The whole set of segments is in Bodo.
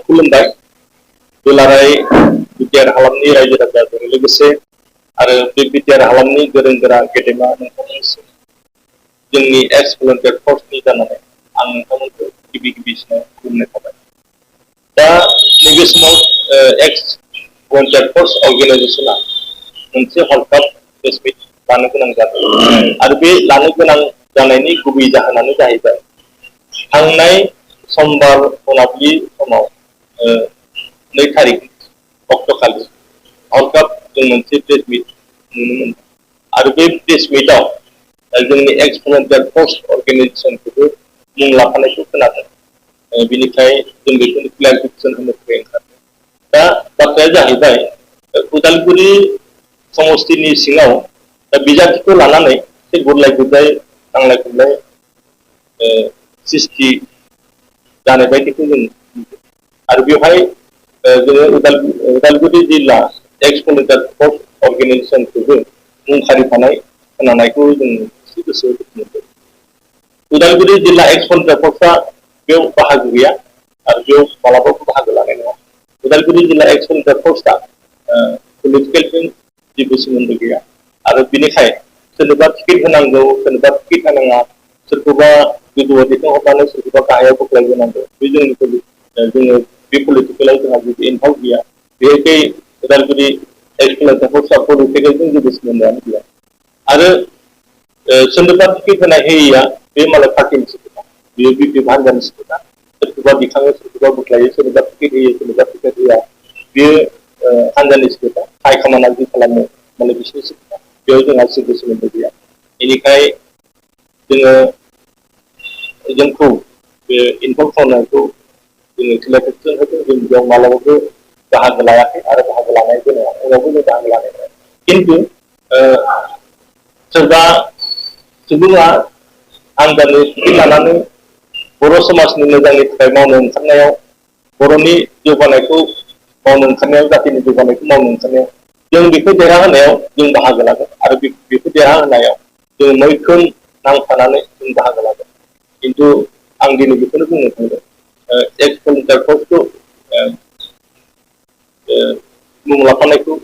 खुलुमबाय दुलाराय बिटिआर हालामनि रायजो राजाफोर लोगोसे आरो बे बिटिआर हालामनि गोरों गोरा गेदेमा नोंथांमोननिसिम जोंनि एक्स भलन्टियार फर्सनि जानानै आं नोंथांमोनखौ गिबि गिबिसिनाव खुलुमनाय थाबाय। दा नैबे समाव एक्स भलन्टियार फर्स अर्गेनाइजेसना मोनसे हरखाब प्रेस मिट लानो गोनां जादों आरो बे लानो गोनां जानायनि गुबै जाहोनानो जाहैबाय थांनाय समबार मोनाबिलि समाव 2 तारिख अक्ट'खालि हरखाब जों मोनसे प्रेस मिट नुनो मोनदों आरो बे प्रेस मिटआव जोंनि एक्स भलन्टियार फर्स अर्गेनाइजेसनखौबो मुं लाफानायखौ खोनादों। बिनिफ्राय जों बेखौनो क्लियारिफिकेसन होनो थाखाय ओंखारदों। दा बाथ्राया जाहैबाय उदालगुरि समस्तिनि सिङाव दा बिजाथिखौ लानानै एसे गुरलाय गुजाय नांलाय खमलाय सृष्टि जानाय बायदिखौ जों नुदों आरो बेवहाय जोङो उदालगुरि जिल्ला एक्स भलन्टियार फर्स अर्गेनाइजेसनखौबो मुं खारिफानाय खोनानायखौ जों एसे गोसोआव मोनदों। उदालगुरि जिल्ला एक्स भलन्टियार फर्सआ बेयाव बाहागो गैया आरो बेयाव मालाबाबो बाहागो लानाय नङा। उदालगुरि जिल्ला एक्स भलन्टियार फर्सआ पलिटिकेलजों जेबो सोमोन्दो गैया आरो बिनिखाय सोरनोबा टिकेट होनांगौ सोरनोबा टिकेट होनाङा सोरखौबा गोजौआव दैखांहरनानै सोरखौबा गाहायाव बोख्लायबोनांगौ बे जोंनि जोङो बे पलिटिकेलाव जोंहा जेबो इनभल्भ गैया। बेहाय उदालगुरि एक्स भलन्टियार फर्सआ पलिटिकेलजों जेबो सोमोन्दोआनो गैया आरो सोरनोबा टिकेट होनाय होयैया बे मालाय पार्टिनिसो खोथा बेयो बिपिएफ हान्जानिसो खोथा सोरखौबा दिखाङो सोरखौबा बोख्लायो सोरनोबा टिकेट होयो सोरनोबा टिकेट होआ बेयो हान्जानिसो खोथा हाइकमान्डआ जि खालामो माने बिसोरनिसो खोथा बेयाव जोंहा जेबो सोमोन्दो गैया। बेनिखाय जोंखौ बे इनभल्भ खालामनायखौ जोङो क्लियारिफिकेसन होदों जों बेयाव मालाबाबो बाहागो लायाखै आरो बाहागो लानायबो नङा उनावबो जों बाहागो लानाय नङा। खिन्थु सोरबा सुबुङा हान्जानि टिकेट लानानै बर' समाजनि मोजांनि थाखाय मावनो ओंखारनायाव बर'नि जौगानायखौ मावनो ओंखारनायाव जातिनि जौगानायखौ मावनो ओंखारनायाव जों बेखौ देरहाहोनायाव जों बाहागो लागोन आरो बेखौ देरहाहोनायाव जों मैखोम नांफानानै जों बाहागो लागोन। खिन्थु आं दिनै बेखौनो बुंनो थांदों एक्स भलन्टियार फर्सखौ मुं लाफानायखौ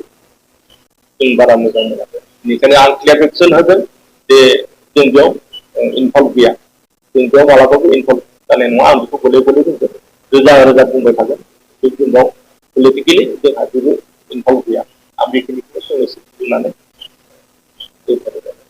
जों बारा मोजां मोनाखै। बेनिखायनो आं क्लियारिफिकेसन होगोन जे जों बेयाव इनभल्भ गैया। जों बेयाव मालाबाबो इनभल्भ जानाय नङा आं बेखौ गले गले बुंगोन रोजा रोजा बुंबाय थागोन बे जोंनाव पलिटिकेलि जोंहा जेबो इनभल्भ गैया आं बेखिनिखौनो फंनैसो बुंनानै